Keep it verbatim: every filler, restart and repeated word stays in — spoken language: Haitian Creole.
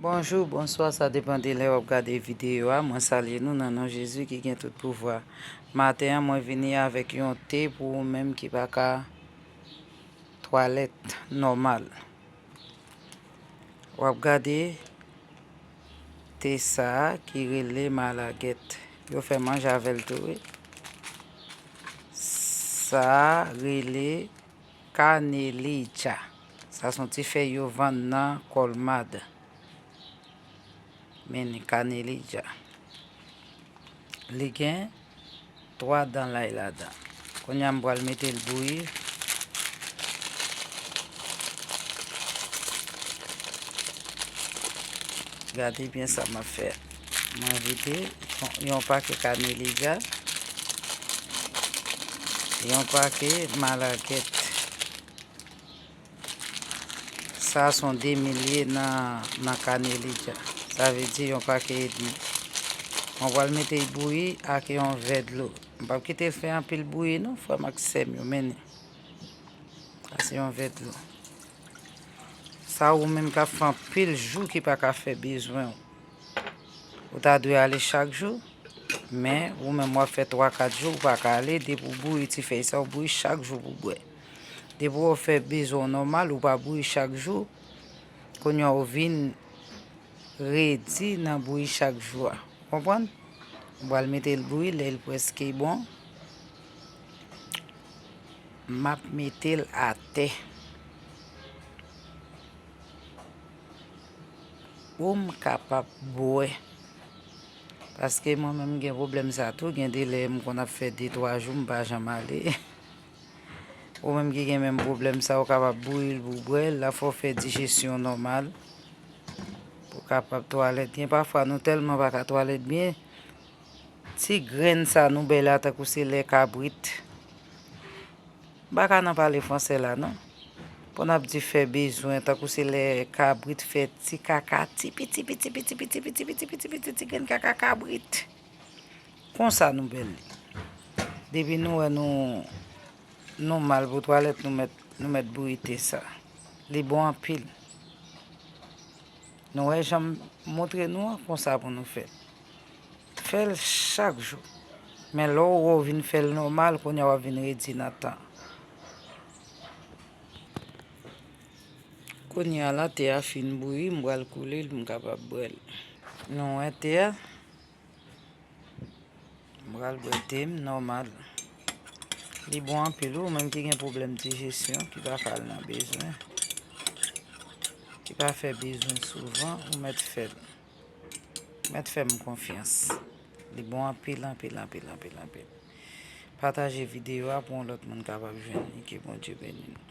Bonjou, bonswa, sa depann de lè w ap gade videyo a. Mwen salye nou nan non Jezi ki gen tout pouvwa. Maten an, mwen vini avèk yon te pou ou menm ki pa ka twalèt nòmal. W ap gade te sa a ki rele malagèt. Yo fè manje avè l tou, wi. Sa a rele kanelija. Sa se yon ti fèy yo vann nan Kòlmad. Men ni kanelija. Li gen twa dan lay ladan. Kounye a m pral mete l bouyi. Gade byen sa m ap fè. Mwen vide yon pake kanelija, yon pake malagèt. Sa se yon demi l ye nan, nan kanelija. Sa vle di yon pake edmi. Mwen pral mete l bouyi ak yon vè dlo. M p ap kite l fè anpil bouyi non, frè m ak sè m yo, men ni. Sa se yon vè dlo. Sa ou menm k ap fè anpil jou ki pa ka fè bezwen w. Ou ta dwe ale chak jou, men ou menm w ap fè twa, kat jou ou pa ka ale, depi w bouyi ti fèy sa, w bouyi chak jou pou w bwè. Depi w fè bezwen w nòmal, ou pa bouyi chak jou, kounye a w vin redi nan bouyi chak jou a. Ou konprann? M pral mete l bouyi, lè l prèske bon, m ap mete l atè. Ou m kapab bwè. Paske mwen menm m gen pwoblèm sa tou, gen de lè m konn ap fè de, twa jou m pa janm ale. Ou menm ki gen menm pwoblèm sa, ou kapab bouyi l pou w bwè l, l ap fè w fè dijesyon nòmal. Pou w kapab twalèt byen. Pafwa nou tèlman pa ka twalèt byen, ti grenn sa nou bay la tankou se lè kabrit. M pa ka nan pale fransè la non. Pou n ap di fè bezwen, tankou se lè kabrit fè ti kaka, ti piti, piti, piti, ti grenn kaka kabrit. Konsa nou bèl li. Depi nou wè nou, nou mal pou twalèt, nou mèt, nou mèt bouyi te sa. Li bon anpil. Nou wè jan m montre nou an, konsa pou nou fè l. Fè l chak jou. Men lè w wè w vin fè l nòmal, kounye a w ap vin redi nan tan. Kounye a la, te a fin bouyi, m pral koule l pou m kapab bwè l. Nou wè te a? M pral bwè te m nòmal. Li bon anpil wi, ou menm ki gen pwoblèm dijesyon, ki pa ka al nan bezwen, ki pa fè bezwen souvan, ou mèt fè l. Mèt fè m konfyans. Li bon anpil, anpil, anpil, anpil, anpil. Pataje videyo a pou yon lòt moun kapab jwenn li. Ke Bondye beni nou.